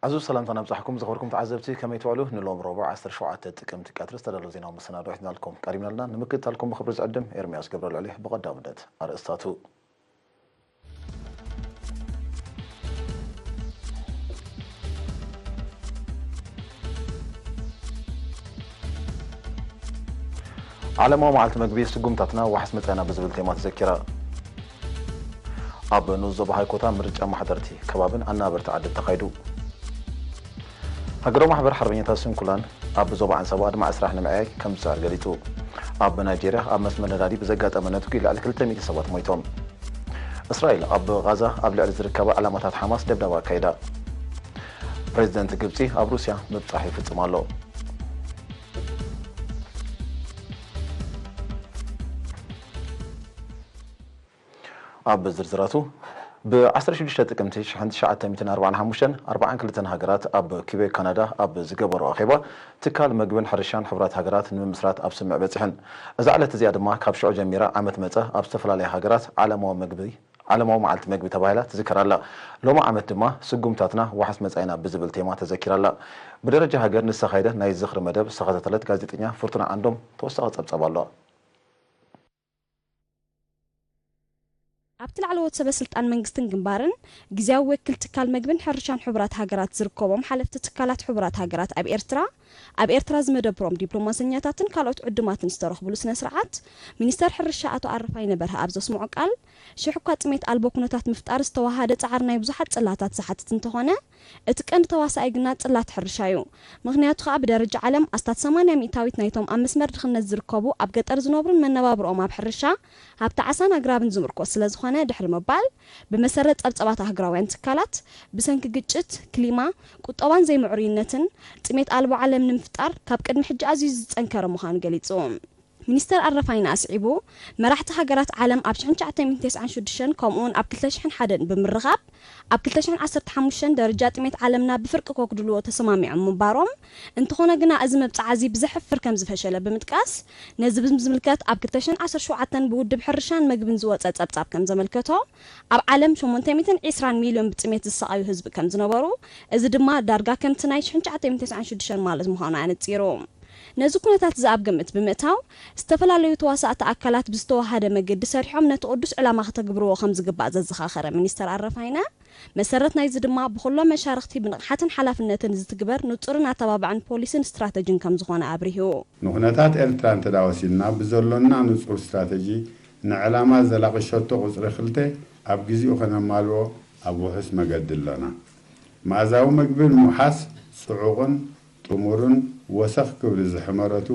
ዓዙ ሰላምታ ናብጻሕኩም ዝኸበርኩም ተዓዘብቲ፣ ከመይ ትውዕሉ? ንሎም ረቡዕ ዓሰርተ ሸውዓተ ጥቅምቲ ቀትሪ ዝተዳለወ ዜናዊ መሰናዶ ሒዝናልኩም ቀሪብና ኣለና። ንምክትታልኩም ብኽብሪ ዝዕድም ኤርምያስ ገብረልዑል እየ። ብቐዳምነት ኣርእስታቱ። ዓለማዊ መዓልቲ መግቢ፣ ስጉምታትና ዋሕስ መጻኢና ብዝብል ቴማ ተዘኪራ። ኣብ ንኡስ ዞባ ሃይኮታ ምርጫ ኣመሓደርቲ ከባብን ኣናበርቲ ዓድን ተኻይዱ። ሃገራዊ ማሕበር ሓርበኛታት ስንኩላን ኣብ ዞባ ዓንሰባ ኣድማዒ ስራሕ ንምዕያይ ከም ዝጽዕር ገሊጹ። ኣብ ናይጄርያ ኣብ መስመር ነዳዲ ብዘጋጠመ ነትጒ ልዕሊ ክልተ ሚእቲ ሰባት ሞይቶም። እስራኤል ኣብ ቓዛ ኣብ ልዕሊ ዝርከባ ዕላማታት ሓማስ ደብዳብ ኣካይዳ። ፕሬዚደንት ግብጺ ኣብ ሩስያ ምብጻሕ ይፍጽም ኣሎ። ኣብ ዝርዝራቱ፣ ብ ዓሰርተ ሽዱሽተ ጥቅምቲ ሽሕን ትሽዓተ ሚእትን ኣርባዓን ሓሙሽተን ኣርባዓን ክልተን ሃገራት ኣብ ኪቤክ ካናዳ ኣብ ዝገበሮ ኣኼባ፣ ትካል መግብን ሕርሻን ሕቡራት ሃገራት ንምምስራት ኣብ ስምምዕ በጺሐን። እዛ ዕለት እዚኣ ድማ ካብ ሽዑ ጀሚራ ዓመት መጸ ኣብ ዝተፈላለያ ሃገራት ዓለማዊ መግቢ ዓለማዊ መዓልቲ መግቢ ተባሂላ ትዝከር ኣላ። ሎሚ ዓመት ድማ ስጉምታትና ዋሕስ መጻኢና ብዝብል ቴማ ተዘኪራ ኣላ። ብደረጃ ሃገር ንዝተኻየደ ናይ ዝኽሪ መደብ ዝተኸታተለት ጋዜጠኛ ፍርቱና ዓንዶም ተወሳኺ ጸብጻብ ኣለዋ። ኣብቲ ላዕለዎት ሰበ ስልጣን መንግስትን ግንባርን፣ ግዝያዊ ወኪል ትካል መግብን ሕርሻን ሕቡራት ሃገራት ዝርከቦም ሓለፍቲ ትካላት ሕቡራት ሃገራት ኣብ ኤርትራ፣ ኣብ ኤርትራ ዝመደብሮም ዲፕሎማሰኛታትን ካልኦት ዕዱማትን ዝተረኽብሉ ስነ ስርዓት፣ ሚኒስተር ሕርሻ ኣቶ ኣረፋይነ በርሀ ኣብ ዘስምዖ ቃል፣ ሽሕ እኳ ጥሜት ኣልቦ ኩነታት ምፍጣር ዝተዋሃደ ጻዕሪ ናይ ብዙሓት ጽላታት ዝሓትት እንተኾነ፣ እቲ ቀንዲ ተዋሳኣይ ግና ጽላት ሕርሻ እዩ። ምኽንያቱ ከኣ ብደረጃ ዓለም ኣስታት ሰማንያ ሚእታዊት ናይቶም ኣብ መስመር ድኽነት ዝርከቡ ኣብ ገጠር ዝነብሩን መነባብሮኦም ኣብ ሕርሻ፣ ሃብቲ ዓሳን ኣግራብን ዝምርኮስ ስለ ዝኾነ ድሕሪ ምባል፣ ብመሰረት ጸብጸባት ኣህጉራውያን ትካላት፣ ብሰንኪ ግጭት፣ ክሊማ፣ ቁጠባን ዘይምዕሩይነትን ጥሜት ኣልቦ ዓለም ንምፍጣር ካብ ቅድሚ ሕጂ ኣዝዩ ዝጸንከረ ምዃኑ ገሊጹ። ሚኒስተር ኣረፋይነ ኣስዒቡ፣ መራሕቲ ሃገራት ዓለም ኣብ ሽሕን ትሽዓተ ሚእትን ተስዓን ሽዱሽተን ከምኡውን ኣብ ክልተ ሽሕን ሓደን ብምርኻብ፣ ኣብ ክልተ ሽሕን ዓሰርተ ሓሙሽተን ደረጃ ጥሜት ዓለምና ብፍርቂ ከጉድልዎ ተሰማሚዖም ምንባሮም፣ እንተኾነ ግና እዚ መብጽዓ እዚ ብዘሕፍር ከም ዝፈሸለ ብምጥቃስ፣ ነዚ ብዝምልከት ኣብ ክልተ ሽሕን ዓሰርተ ሸውዓተን ብውድብ ሕርሻን መግብን ዝወጸ ጸብጻብ ከም ዘመልከቶ፣ ኣብ ዓለም ሸሞንተ ሚእትን ዕስራን ሚልዮን ብጥሜት ዝሰቓዩ ህዝቢ ከም ዝነበሩ፣ እዚ ድማ ዳርጋ ከምቲ ናይ ሽሕን ትሽዓተ ሚእትን ተስዓን ሽዱሽተን ማለት ምዃኑ ኣነጺሩ። ነዚ ኩነታት እዚ ኣብ ግምት ብምእታው፣ ዝተፈላለዩ ተዋሳእቲ ኣካላት ብዝተዋሃደ መገዲ ሰሪሖም ነቲ ቅዱስ ዕላማ ከተግብርዎ ከም ዝግባእ ዘዘኻኸረ ሚኒስተር ኣረፋይነ፣ መሰረት ናይዚ ድማ ብኹሎም መሻርኽቲ ብንቕሓትን ሓላፍነትን ዝትግበር ንጹርን ኣተባባዕን ፖሊስን ስትራተጂን ከም ዝኾነ ኣብሪሁ። ንኹነታት ኤርትራ እንተ ደኣ ወሲድና፣ ብዘሎና ንጹር ስትራተጂ ንዕላማ ዘላቒ ሸቶ ቁጽሪ ክልተ ኣብ ግዜኡ ከነማልኦ ኣብ ውሑስ መገዲ ኣሎና። መኣዛዊ መግቢ ንምውሓስ ጽዑቕን ጥሙርን ወሰኽ ክብሪ ዝሕመረቱ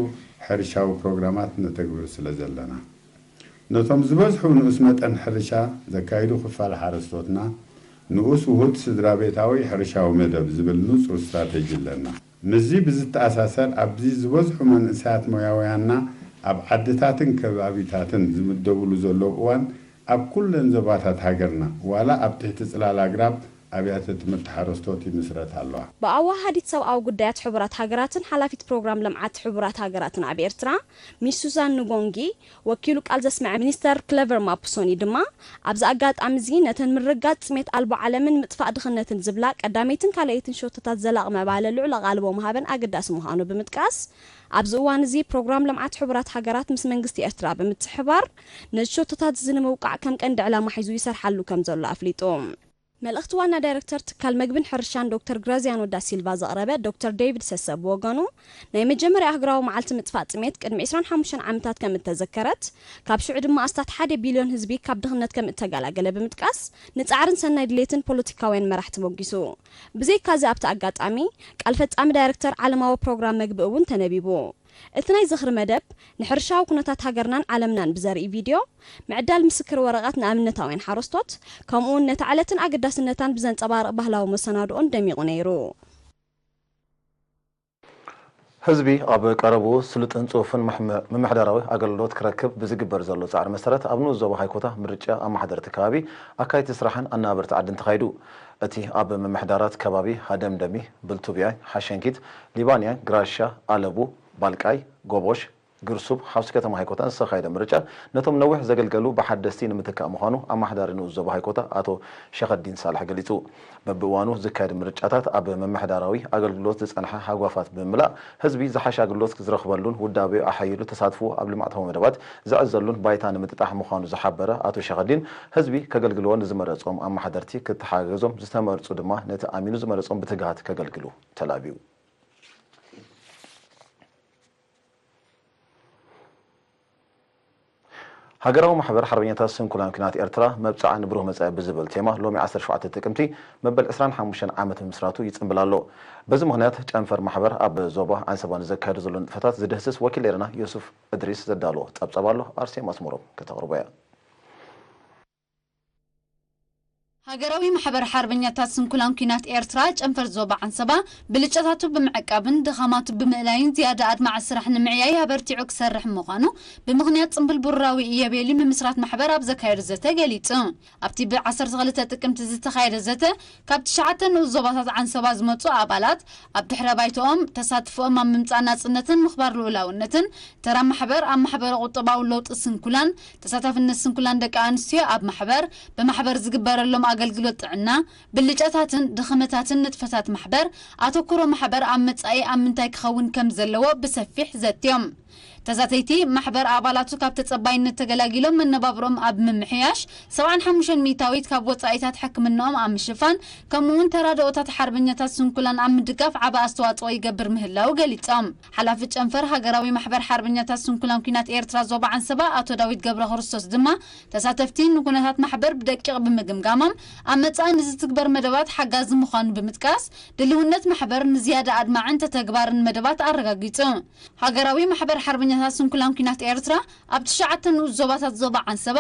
ሕርሻዊ ፕሮግራማት ነተግብር ስለ ዘለና፣ ነቶም ዝበዝሑ ንኡስ መጠን ሕርሻ ዘካይዱ ክፋል ሓረስቶትና፣ ንኡስ ውሁድ ስድራ ቤታዊ ሕርሻዊ መደብ ዝብል ንጹር ስትራተጂ ኣለና። ምስዚ ብዝተኣሳሰር፣ ኣብዚ ዝበዝሑ መንእሰያት ሞያውያንና ኣብ ዓድታትን ከባቢታትን ዝምደብሉ ዘለዉ እዋን፣ ኣብ ኩለን ዞባታት ሃገርና፣ ዋላ ኣብ ትሕቲ ጽላል ኣግራብ ኣብያተ ትምህርቲ ሓረስቶት ይምስረት ኣለዋ። ብኣወሃሃዲት ሰብኣዊ ጉዳያት ሕቡራት ሃገራትን ሓላፊት ፕሮግራም ልምዓት ሕቡራት ሃገራትን ኣብ ኤርትራ፣ ሚስ ሱዛን ንጎንጊ፣ ወኪሉ ቃል ዘስምዐ ሚኒስተር ክለቨር ማፑሶኒ ድማ፣ ኣብዚ ኣጋጣሚ እዚ ነተን ምርግጋጽ ጥሜት ኣልቦ ዓለምን ምጥፋእ ድኽነትን ዝብላ ቀዳመይትን ካልኣይትን ሸቶታት ዘላቒ ምዕባለ ልዑል ኣቓልቦ ምሃበን ኣገዳሲ ምዃኑ ብምጥቃስ፣ ኣብዚ እዋን እዚ ፕሮግራም ልምዓት ሕቡራት ሃገራት ምስ መንግስቲ ኤርትራ ብምትሕብባር፣ ነዚ ሸቶታት እዚ ንምውቃዕ ከም ቀንዲ ዕላማ ሒዙ ይሰርሓሉ ከም ዘሎ ኣፍሊጡ። መልእኽቲ ዋና ዳይረክተር ትካል መግብን ሕርሻን ዶክተር ግራዚያኖ ዳ ሲልቫ ዘቕረበ ዶክተር ዴቪድ ሰሰ ብወገኑ፣ ናይ መጀመርያ ኣህጉራዊ መዓልቲ ምጥፋእ ጥሜት ቅድሚ ዕስራን ሓሙሽተን ዓመታት ከም እተዘከረት፣ ካብ ሽዑ ድማ ኣስታት ሓደ ቢልዮን ህዝቢ ካብ ድኽነት ከም እተገላገለ ብምጥቃስ፣ ንጻዕርን ሰናይ ድሌትን ፖለቲካውያን መራሕቲ ሞጊሱ። ብዘይካዚ ኣብቲ ኣጋጣሚ፣ ቃል ፈጻሚ ዳይረክተር ዓለማዊ ፕሮግራም መግቢ እውን ተነቢቡ። እቲ ናይ ዝኽሪ መደብ፣ ንሕርሻዊ ኩነታት ሃገርናን ዓለምናን ብዘርኢ ቪድዮ፣ ምዕዳል ምስክር ወረቐት ንኣብነታውያን ሓረስቶት፣ ከምኡውን ነታ ዕለትን ኣገዳስነታን ብዘንጸባርቕ ባህላዊ መሰናድኦን ደሚቑ ነይሩ። ህዝቢ ኣብ ቀረብኡ ስሉጥን ጽፉፍን ምሕመ-፣ ምምሕዳራዊ ኣገልግሎት ክረክብ ብዝግበር ዘሎ ጻዕሪ መሰረት፣ ኣብ ንኡስ ዞባ ሃይኮታ ምርጫ ኣመሓደርቲ ከባቢ፣ ኣካየድቲ ስራሕን ኣነባበርቲ ዓድን ተኻይዱ። እቲ ኣብ ምምሕዳራት ከባቢ ሃደምደሚ፣ ብልቱብያይ፣ ሓሸንኪት፣ ሊባንያ፣ ግራሻ፣ ኣለቡ፣ ባልቃይ፣ ጎቦሽ፣ ግርሱብ ሓውሲ ከተማ ሃይኮታን ዝተኻየደ ምርጫ ነቶም ነዊሕ ዘገልገሉ ብሓደስቲ ንምትካእ ምዃኑ ኣመሓዳሪ ንኡስ ዞባ ሃይኮታ ኣቶ ሸኸዲን ሳልሕ ገሊጹ። በብእዋኑ ዝካየድ ምርጫታት ኣብ ምምሕዳራዊ ኣገልግሎት ዝጸንሐ ሃጓፋት ብምምላእ ህዝቢ ዝሓሸ ኣገልግሎት ዝረኽበሉን ውዳቤኡ ኣሓይሉ ተሳትፎ ኣብ ልምዓታዊ መደባት ዝዕዘሉን ባይታ ንምጥጣሕ ምዃኑ ዝሓበረ ኣቶ ሸኸዲን ህዝቢ ከገልግልዎ ንዝመረጾም ኣመሓደርቲ ክተሓጋገዞም ዝተመርጹ ድማ ነቲ ኣሚኑ ዝመረጾም ብትግሃት ከገልግሉ ተላብዩ። ሃገራዊ ማሕበር ሓርበኛታት ስንኩላን ኲናት ኤርትራ መብጽዓ ንብሩህ መጻኢ ብዝብል ቴማ ሎሚ ዓሰርተ ሸውዓተ ጥቅምቲ መበል ዕስራን ሓሙሽተን ዓመት ምምስራቱ ይጽንብል ኣሎ። በዚ ምኽንያት ጨንፈር ማሕበር ኣብ ዞባ ዓንሰባ ንዘካየዶ ዘሎ ንጥፈታት ዝድህስስ ወኪል ኤረና ዮሱፍ እድሪስ ዘዳለዎ ጸብጻብ ኣሎ። ኣርሴማ ኣስመሮም ከተቕርቦ እያ። ሃገራዊ ማሕበር ሓርበኛታት ስንኩላን ኲናት ኤርትራ ጨንፈር ዞባ ዓንሰባ ብልጫታቱ ብምዕቃብን ድኻማቱ ብምእላይን ዝያዳ ኣድማዒ ስራሕ ንምዕያይ ኣበርቲዑ ክሰርሕ ምዃኑ ብምኽንያት ጽምብል ቡራዊ ኢዮቤልዩ ምምስራት ማሕበር ኣብ ዘካየዶ ዘተ ገሊጹ። ኣብቲ ብ ዓሰርተ ክልተ ጥቅምቲ ዝተኻየደ ዘተ ካብ ትሽዓተ ንኡስ ዞባታት ዓንሰባ ዝመጹ ኣባላት ኣብ ድሕረ ባይትኦም ተሳትፎኦም ኣብ ምምጻእ ናጽነትን ምኽባር ልኡላውነትን ተራ ማሕበር ኣብ ማሕበረ ቁጠባዊ ለውጢ ስንኩላን ተሳታፍነት ስንኩላን ደቂ ኣንስትዮ ኣብ ማሕበር ብማሕበር ዝግበረሎም ኣገልግሎት ጥዕና ብልጫታትን ድኽመታትን ንጥፈታት ማሕበር ኣተኩሮ ማሕበር ኣብ መጻኢ ኣብ ምንታይ ክኸውን ከም ዘለዎ ብሰፊሕ ዘትዮም። ተዛተይቲ ማሕበር ኣባላቱ ካብ ተጸባይነት ተገላጊሎም መነባብሮም ኣብ ምምሕያሽ ሰብዓን ሓሙሽተን ሚእታዊት ካብ ወጻኢታት ሕክምናኦም ኣብ ምሽፋን ከምኡ እውን ተራድኦታት ሓርበኛታት ስንኩላን ኣብ ምድጋፍ ዓቢ ኣስተዋጽኦ ይገብር ምህላው ገሊጾም። ሓላፊ ጨንፈር ሃገራዊ ማሕበር ሓርበኛታት ስንኩላን ኲናት ኤርትራ ዞባ ዓንሰባ ኣቶ ዳዊት ገብረክርስቶስ ድማ ተሳተፍቲ ንኩነታት ማሕበር ብደቂቕ ብምግምጋሞም ኣብ መጻኢ ንዝትግበር መደባት ሓጋዚ ምዃኑ ብምጥቃስ ድልውነት ማሕበር ንዝያዳ ኣድማዕን ተተግባርን መደባት ኣረጋጊጹ። ሃገራዊ ማሕበር ሓርበኛታት ስንኩላን ኲናት ኤርትራ ኣብ ትሽዓተ ንኡስ ዞባታት ዞባ ዓንሰባ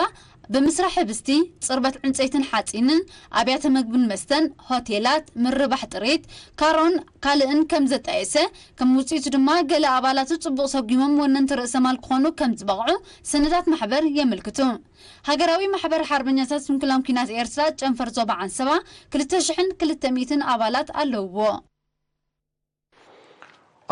ብምስራሕ ህብስቲ፣ ጽርበት ዕንጸይትን ሓጺንን፣ ኣብያተ መግብን መስተን፣ ሆቴላት፣ ምርባሕ ጥሪት፣ ካሮን ካልእን ከም ዘጣየሰ፣ ከም ውጽኢቱ ድማ ገለ ኣባላቱ ጽቡቕ ሰጒሞም ወነንቲ ርእሰ ማል ክኾኑ ከም ዝበቕዑ ሰነዳት ማሕበር የመልክቱ። ሃገራዊ ማሕበር ሓርበኛታት ስንኩላን ኲናት ኤርትራ ጨንፈር ዞባ ዓንሰባ ክልተ ሽሕን ክልተ ሚእትን ኣባላት ኣለውዎ።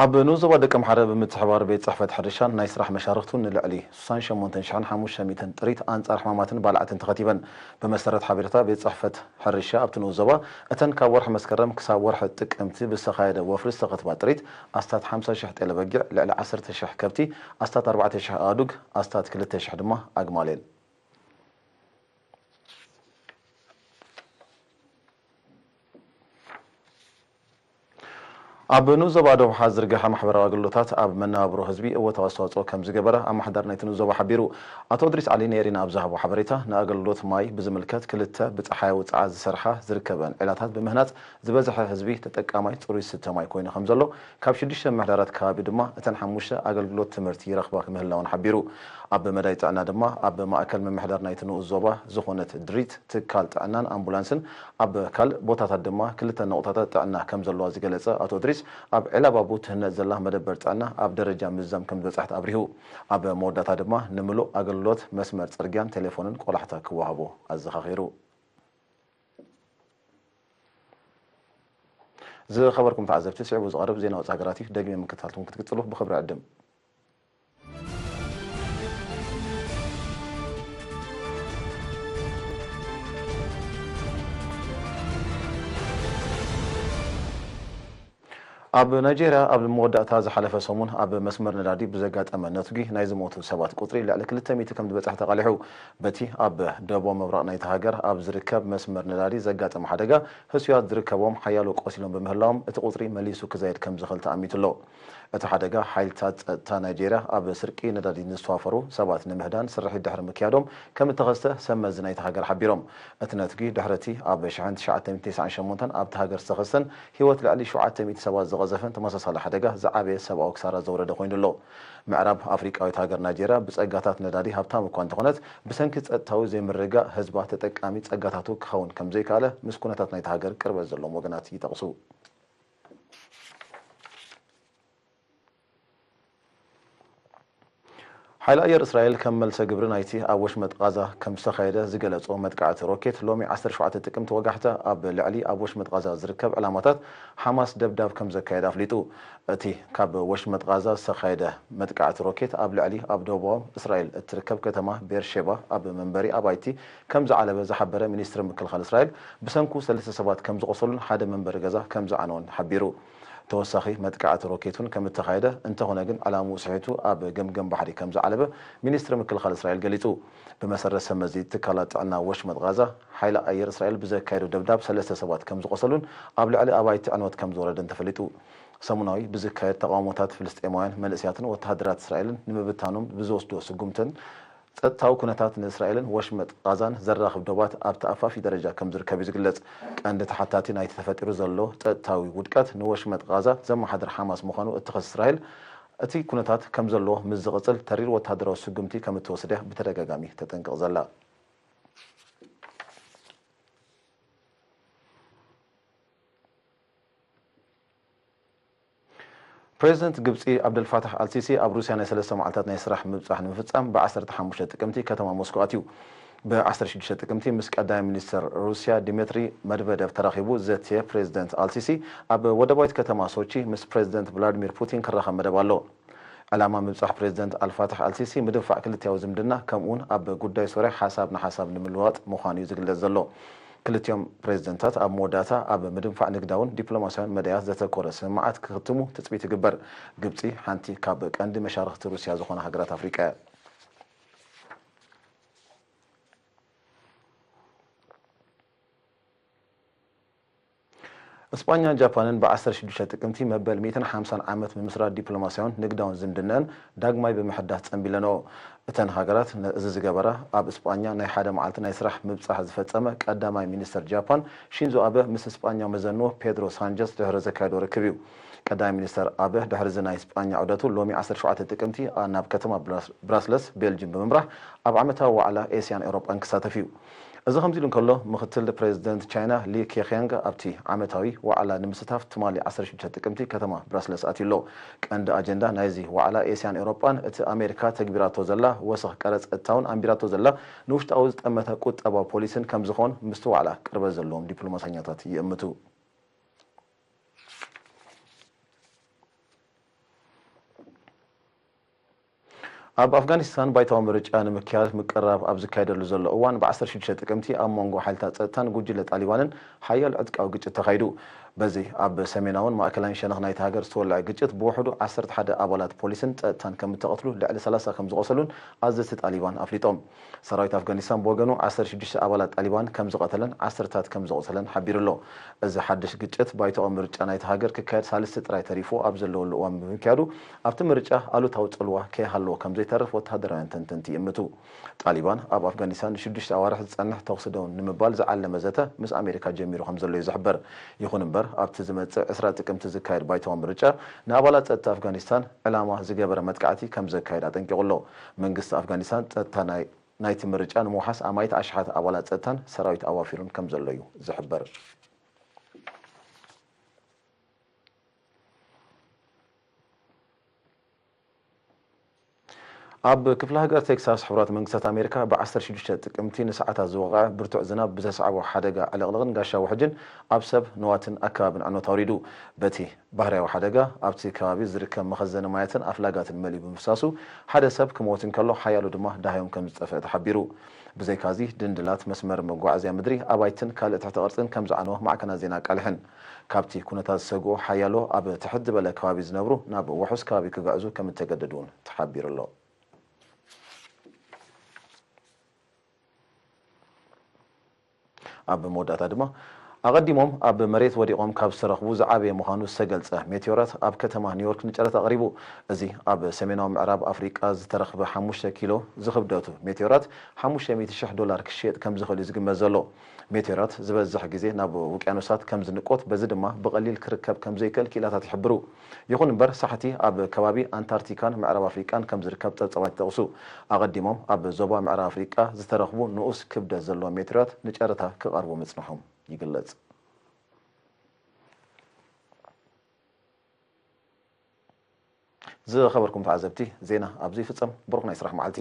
ኣብ ንኡስ ዞባ ደቀምሓረ ብምትሕብባር ቤት ጽሕፈት ሕርሻን ናይ ስራሕ መሻርኽቱን ንልዕሊ ስሳን ሸሞንተን ሽሕን ሓሙሽተ ሚእትን ጥሪት ኣንጻር ሕማማትን ባልዓትን ተኸቲበን። ብመሰረት ሓበሬታ ቤት ጽሕፈት ሕርሻ ኣብቲ ንኡስ ዞባ እተን ካብ ወርሒ መስከረም ክሳብ ወርሒ ጥቅምቲ ብዝተኻየደ ወፍሪ ዝተኸትባ ጥሪት ኣስታት ሓምሳ ሽሕ ጤለ በጊዕ፣ ልዕሊ ዓሰርተ ሽሕ ከብቲ፣ ኣስታት ኣርባዕተ ሽሕ ኣእዱግ፣ ኣስታት ክልተ ሽሕ ድማ ኣግማል እየን። ኣብ ንኡስ ዞባ ደቡብ ሓ ዝርግሐ ማሕበራዊ ኣገልግሎታት ኣብ መነባብሮ ህዝቢ እወታዊ ኣስተዋፅኦ ከም ዝገበረ ኣመሓዳሪ ናይቲ ንኡስ ዞባ ሓቢሩ። ኣቶ እድሪስ ዓሊ ንኤሪና ኣብ ዝሃቦ ሓበሬታ ንኣገልግሎት ማይ ብዝምልከት ክልተ ብፀሓያዊ ፀዓት ዝሰርሓ ዝርከበን ዒላታት ብምህናፅ ዝበዝሐ ህዝቢ ተጠቃማይ ፅሩይ ዝስተ ማይ ኮይኑ ከም ዘሎ ካብ ሽዱሽተ ምምሕዳራት ከባቢ ድማ እተን ሓሙሽተ ኣገልግሎት ትምህርቲ ይረኽባ ምህላወን ሓቢሩ። ኣብ መዳይ ጥዕና ድማ ኣብ ማእከል ምምሕዳር ናይቲ ንኡስ ዞባ ዝኾነት ድሪት ትካል ጥዕናን ኣምቡላንስን ኣብ ካልእ ቦታታት ድማ ክልተ ነቑጣታት ጥዕና ከም ዘለዋ ዝገለጸ ኣቶ እድሪስ ኣብ ዒላባቡ ትህነጽ ዘላ መደበር ጥዕና ኣብ ደረጃ ምዝዛም ከም ዝበጽሐት ኣብሪሁ። ኣብ መወዳእታ ድማ ንምሉእ ኣገልግሎት መስመር ጽርግያን ቴሌፎንን ቆላሕታ ክወሃቦ ኣዘኻኺሩ። ዝኸበርኩም ተዓዘብቲ፣ ስዒቡ ዝቐርብ ዜና ወጻኢ ሃገራት እዩ። ደግሜ ምክትታልኩም ክትቅጽሉ ብኽብሪ ዕድም። ኣብ ናይጄርያ ኣብ መወዳእታ ዝሓለፈ ሰሙን ኣብ መስመር ነዳዲ ብዘጋጠመ ነትጒ ናይ ዝሞቱ ሰባት ቁጽሪ ልዕሊ ክልተ ሚእቲ ከም ዝበጽሐ ተቓሊሑ። በቲ ኣብ ደቡብ ምብራቕ ናይቲ ሃገር ኣብ ዝርከብ መስመር ነዳዲ ዘጋጠመ ሓደጋ ህሱያት ዝርከብዎም ሓያሎ ቆሲሎም ብምህላዎም እቲ ቁጽሪ መሊሱ ክዘየድ ከም ዝኽእል ተኣሚቱ ኣሎ። እቲ ሓደጋ ሓይልታት ጸጥታ ናይጄርያ ኣብ ስርቂ ነዳዲ ንዝተዋፈሩ ሰባት ንምህዳን ስርሒት ድሕሪ ምክያዶም ከም እተኸስተ ሰብ መዚ ናይቲ ሃገር ሓቢሮም። እቲ ነትጒ ድሕሪ እቲ ኣብ ሽሕን ትሽዓተ ሚእትን ተስዓን ሸሞንተን ኣብቲ ሃገር ዝተኸስተን ህይወት ልዕሊ ሸውዓተ ሚእቲ ሰባት ዝቐዘፈን ተመሳሳሊ ሓደጋ ዝዓበየ ሰብኣዊ ክሳራ ዘውረደ ኮይኑ ኣሎ። ምዕራብ ኣፍሪቃዊት ሃገር ናይጄርያ ብጸጋታት ነዳዲ ሃብታም እኳ እንተኾነት ብሰንኪ ጸጥታዊ ዘይምርግጋእ ህዝባ ተጠቃሚ ጸጋታቱ ክኸውን ከም ዘይከኣለ ምስ ኩነታት ናይቲ ሃገር ቅርበት ዘለዎም ወገናት ይጠቕሱ። ሓይሊ ኣየር እስራኤል ከም መልሰ ግብሪ ናይቲ ኣብ ወሽመጥ ቓዛ ከም ዝተኻየደ ዝገለጾ መጥቃዕቲ ሮኬት፣ ሎሚ ዓሰርተ ሸውዓተ ጥቅምቲ ወጋሕታ ኣብ ልዕሊ ኣብ ወሽመጥ ቓዛ ዝርከብ ዕላማታት ሓማስ ደብዳብ ከም ዘካየደ ኣፍሊጡ። እቲ ካብ ወሽመጥ ቓዛ ዝተኻየደ መጥቃዕቲ ሮኬት ኣብ ልዕሊ ኣብ ደቡባዊ እስራኤል እትርከብ ከተማ ቤርሼባ ኣብ መንበሪ ኣባይቲ ከም ዝዓለበ ዝሓበረ ሚኒስትሪ ምክልኻል እስራኤል፣ ብሰንኩ ሰለስተ ሰባት ከም ዝቖሰሉን ሓደ መንበሪ ገዛ ከም ዝዓነወን ሓቢሩ። ተወሳኺ መጥቃዕቲ ሮኬት እውን ከም እተኻየደ፣ እንተኾነ ግን ዕላምኡ ስሒቱ ኣብ ገምገም ባሕሪ ከም ዝዓለበ ሚኒስትሪ ምክልኻል እስራኤል ገሊጹ። ብመሰረት ሰመዚ ትካላት ጥዕና ወሽመጥ ቓዛ፣ ሓይሊ ኣየር እስራኤል ብዘካየዶ ደብዳብ ሰለስተ ሰባት ከም ዝቖሰሉን ኣብ ልዕሊ ኣባይቲ ዕንወት ከም ዝወረደን ተፈሊጡ። ሰሙናዊ ብዝካየድ ተቓውሞታት፣ ፍልስጤማውያን መንእሰያትን ወተሃደራት እስራኤልን ንምብታኖም ብዝወስድዎ ስጉምትን ጸጥታዊ ኩነታት ንእስራኤልን ወሽመጥ ቓዛን ዘራኽብ ዶባት ኣብ ተኣፋፊ ደረጃ ከም ዝርከብ እዩ ዝግለጽ። ቀንዲ ተሓታቲ ናይቲ ተፈጢሩ ዘሎ ጸጥታዊ ውድቀት ንወሽመጥ ቓዛ ዘመሓድር ሓማስ ምዃኑ እትኸስስ እስራኤል፣ እቲ ኩነታት ከም ዘለዎ ምስ ዝቕጽል ተሪር ወተሃደራዊ ስጉምቲ ከም እትወስድ እያ ብተደጋጋሚ ተጠንቅቕ ዘላ። ፕሬዚደንት ግብጺ ዓብደልፋታሕ ኣልሲሲ ኣብ ሩስያ ናይ ሰለስተ መዓልታት ናይ ስራሕ ምብጻሕ ንምፍጻም ብ ዓሰርተ ሓሙሽተ ጥቅምቲ ከተማ ሞስኮ ኣትዩ። ብ ዓሰርተ ሽዱሽተ ጥቅምቲ ምስ ቀዳማይ ሚኒስተር ሩስያ ዲሚትሪ መድቨደቭ ተራኺቡ ዘትየ ፕሬዚደንት ኣልሲሲ፣ ኣብ ወደባዊት ከተማ ሶቺ ምስ ፕሬዚደንት ቭላዲሚር ፑቲን ክራኸብ መደብ ኣሎ። ዕላማ ምብጻሕ ፕሬዚደንት ኣልፋታሕ ኣልሲሲ ምድንፋዕ ክልቲያዊ ዝምድና፣ ከምኡውን ኣብ ጉዳይ ሶርያ ሓሳብ ንሓሳብ ንምልዋጥ ምዃኑ እዩ ዝግለጽ ዘሎ። ክልቲኦም ፕሬዚደንታት ኣብ መወዳእታ ኣብ ምድንፋዕ ንግዳውን ዲፕሎማስያውን መዳያት ዘተኮረ ስምምዓት ክኽትሙ ትጽቢት ይግበር። ግብጺ ሓንቲ ካብ ቀንዲ መሻርኽቲ ሩስያ ዝኾና ሃገራት ኣፍሪቃ እያ። እስጳኛን ጃፓንን ብ ዓሰርተ ሽዱሽተ ጥቅምቲ መበል ሚእትን ሓምሳን ዓመት ምምስራት ዲፕሎማስያውን ንግዳውን ዝምድነአን ዳግማይ ብምሕዳስ ጸንቢለንኦ። እተን ሃገራት ነዚ ዝገበራ፣ ኣብ እስጳኛ ናይ ሓደ መዓልቲ ናይ ስራሕ ምብጻሕ ዝፈጸመ ቀዳማይ ሚኒስተር ጃፓን ሺንዞ ኣበ ምስ እስጳኛ መዘንኡ ፔድሮ ሳንቸስ ድሕሪ ዘካየዶ ርክብ እዩ። ቀዳማይ ሚኒስተር ኣበ ድሕሪ እዚ ናይ እስጳኛ ዑደቱ ሎሚ ዓሰርተ ሸውዓተ ጥቅምቲ ናብ ከተማ ብራስ-፣ ብራስለስ ቤልጅም ብምምራሕ ኣብ ዓመታዊ ዋዕላ ኤስያን ኤውሮጳን ክሳተፍ እዩ። እዚ ከምዚ ኢሉ እንከሎ፣ ምኽትል ፕሬዚደንት ቻይና ሊ ኬክያንግ ኣብቲ ዓመታዊ ዋዕላ ንምስታፍ ትማሊ ዓሰርተ ሽዱሽተ ጥቅምቲ ከተማ ብራስለስ ኣትዩ ኣሎ። ቀንዲ ኣጀንዳ ናይዚ ዋዕላ ኤስያን ኤውሮጳን እቲ ኣሜሪካ ተግቢራቶ ዘላ ወሰኽ ቀረጽ እታውን ኣንቢራቶ ዘላ ንውሽጣዊ ዝጠመተ ቁጠባዊ ፖሊሲን ከም ዝኾን ምስቲ ዋዕላ ቅርበት ዘለዎም ዲፕሎማሰኛታት ይእምቱ። ኣብ ኣፍጋኒስታን ባይታዊ ምርጫ ንምክያድ ምቅርራብ ኣብ ዝካየደሉ ዘሎ እዋን፣ ብ ዓሰርተ ሽዱሽተ ጥቅምቲ ኣብ መንጎ ሓይልታት ጸጥታን ጉጅለ ጣሊባንን ሓያል ዕጥቃዊ ግጭት ተኻይዱ። በዚ ኣብ ሰሜናውን ማእከላይን ሸነኽ ናይቲ ሃገር ዝተወልዐ ግጭት ብውሕዱ ዓሰርተ ሓደ ኣባላት ፖሊስን ጸጥታን ከም እተቐትሉ፣ ልዕሊ ሰላሳ ከም ዝቖሰሉን ኣዘዝቲ ጣሊባን ኣፍሊጦም። ሰራዊት ኣፍጋኒስታን ብወገኑ ዓሰርተ ሽዱሽተ ኣባላት ጣሊባን ከም ዝቐተለን ዓሰርታት ከም ዘቑሰለን ሓቢሩ ኣሎ። እዚ ሓድሽ ግጭት ባይታዊ ምርጫ ናይቲ ሃገር ክካየድ ሳልስቲ ጥራይ ተሪፉ ኣብ ዘለወሉ እዋን ብምክያዱ፣ ኣብቲ ምርጫ ኣሉታዊ ጽልዋ ከይሃለዎ ከም ዘይተርፍ ወተሃደራውያን ተንተንቲ ይእምቱ። ጣሊባን ኣብ ኣፍጋኒስታን ንሽዱሽተ ኣዋርሕ ዝጸንሕ ተኹሲ ደው ንምባል ዝዓለመ ዘተ ምስ ኣሜሪካ ጀሚሩ ከም ዘሎ እዩ ዝሕበር። ይኹን እምበር፣ ኣብቲ ዝመጽእ ዕስራ ጥቅምቲ ዝካየድ ባይታዊ ምርጫ ንኣባላት ጸጥታ ኣፍጋኒስታን ዕላማ ዝገበረ መጥቃዕቲ ከም ዘካየድ ኣጠንቂቑ ኣሎ። መንግስቲ ኣፍጋኒስታን ጸጥታ ናይ ናይቲ ምርጫ ንምውሓስ ኣማኢት ኣሽሓት ኣባላት ጸጥታን ሰራዊት ኣዋፊሩን ከም ዘሎ እዩ ዝሕበር። ኣብ ክፍለ ሃገር ቴክሳስ፣ ሕቡራት መንግስታት ኣሜሪካ ብ ዓሰርተ ሽዱሽተ ጥቅምቲ ንሰዓታት ዝወቕዐ ብርቱዕ ዝናብ ብዘስዓቦ ሓደጋ ዕልቕልቕን ጋሻ ውሕጅን ኣብ ሰብ፣ ንዋትን ኣከባብን ዕንወት ኣውሪዱ። በቲ ባህርያዊ ሓደጋ፣ ኣብቲ ከባቢ ዝርከብ መኸዘኒ ማያትን ኣፍላጋትን መሊኡ ብምፍሳሱ፣ ሓደ ሰብ ክሞት እንከሎ፣ ሓያሎ ድማ ደሃዮም ከም ዝጠፍአ ተሓቢሩ። ብዘይካዚ፣ ድንድላት መስመር መጓዓዝያ ምድሪ፣ ኣባይትን ካልእ ትሕተ ቅርጽን ከም ዝዓነወ ማዕከናት ዜና ኣቃሊሐን። ካብቲ ኩነታት ዝሰግኡ ሓያሎ ኣብ ትሕት ዝበለ ከባቢ ዝነብሩ ናብ ውሑስ ከባቢ ክግዕዙ ከም እተገደዱ እውን ተሓቢሩ ኣሎ። ኣብ መወዳእታ ድማ፣ ኣቐዲሞም ኣብ መሬት ወዲቖም ካብ ዝተረኽቡ ዝዓበየ ምዃኑ ዝተገልጸ ሜትዮራት ኣብ ከተማ ኒውዮርክ ንጨረታ ቀሪቡ። እዚ ኣብ ሰሜናዊ ምዕራብ ኣፍሪቃ ዝተረኽበ ሓሙሽተ ኪሎ ዝኽብደቱ ሜትዮራት ሓሙሽተ ሚእቲ ሽሕ ዶላር ክሽየጥ ከም ዝኽእል እዩ ዝግመት ዘሎ። ሜትዮራት ዝበዝሕ ግዜ ናብ ውቅያኖሳት ከም ዝንቆት፣ በዚ ድማ ብቐሊል ክርከብ ከም ዘይክእል ክኢላታት ይሕብሩ። ይኹን እምበር፣ ሳሕቲ ኣብ ከባቢ ኣንታርክቲካን ምዕራብ ኣፍሪቃን ከም ዝርከብ ጸብጻባት ይጠቕሱ። ኣቐዲሞም ኣብ ዞባ ምዕራብ ኣፍሪቃ ዝተረኽቡ ንኡስ ክብደት ዘለዎም ሜትሮያት ንጨረታ ክቐርቡ ምጽንሖም ይግለጽ። ዝኸበርኩም ተዓዘብቲ፣ ዜና ኣብዚ ይፍጸም። ብሩኽ ናይ ስራሕ መዓልቲ።